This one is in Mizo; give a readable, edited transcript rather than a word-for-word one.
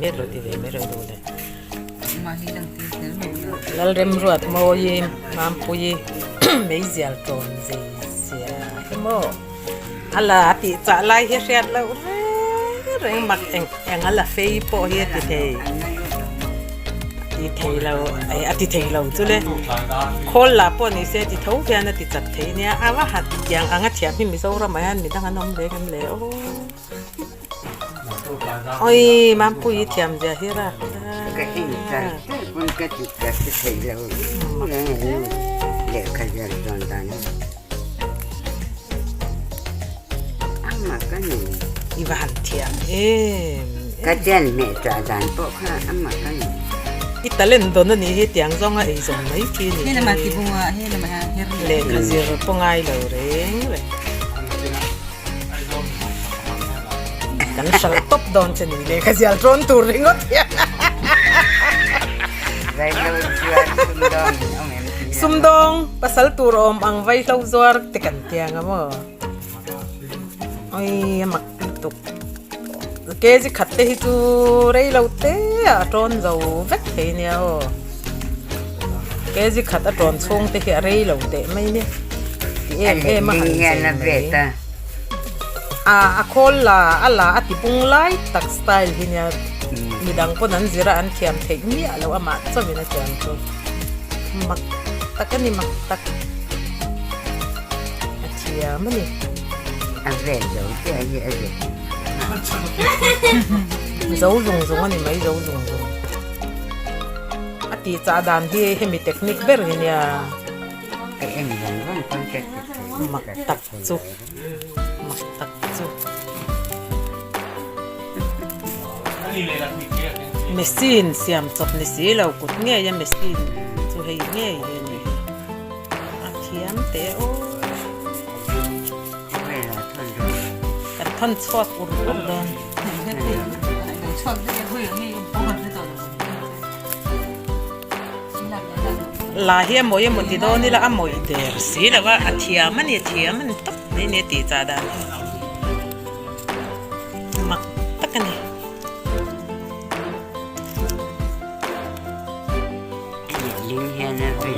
mai rawh ti ve mai rawh duh le. Lalremruat mawi Mampuii meizial tawn zei zia hi maw a la tih chah lai hi a hriat loh reng reng mak eng eng a la fei pawh hi a ti thei ti thei lo eh a ti thei lo chu le khawl lah pawh ni se ti tho hian a ti chak thei nia a va han tiang ang a thiam hi Mizoram ah hian midang an awm ve em le aw. Oi Mampuii thiam zia hi rak Ka en char char pawn ka ti ka ti thei lo lehkha ziar chuan dan hi ama ka ni. I va han thiam em. Ka chian hmeh chah dan pawh kha ama ka ni. I talent dawn a nih hi tiang zawnga ei zawm mai khi ni. He lama tibunga he lama her lehkha zir pawh ngai lo reng reng. Kan hralh tawp dawn che ni le ka zial tawn tur ringawt hian. Sumdawng pasal tur awm ang vaihlo zuar te kan tiang a maw. Oi a mak lutuk. Kg khat te hi chu rei lo te a tawn zo vek thei nia aw. Kg khat a tawn chhung te hi a rei lo teh mai nia. Ti em em a han chei mai. A a khawl la a la a ti pung lai tak style hi nia midang pawn an zir a an thiam theih miah loh amah chauhin a thiam chu mak tak a ni mak tak a thiam a ni. A vel zo chiah hi a zet. Zo zung zung a ni mai zo zung zung. A tih chah dan hi hemi technique ber hi nia. Ka en vang vang pawn ka ti thei. Mak tak chu mak tak chu. Machine siam chawp ni si lo kut ngei a machine chu hei ngei hi a ni. A thiam teh aw. Kan thawn chhuak ur ur dawn. La hi a mawi emaw ti dawn ila a mawi der si lo a, a thiam a ni a thiam a ni tawp mai a ni a tih chah dan hi mak tak a ni. Ling hian a vei.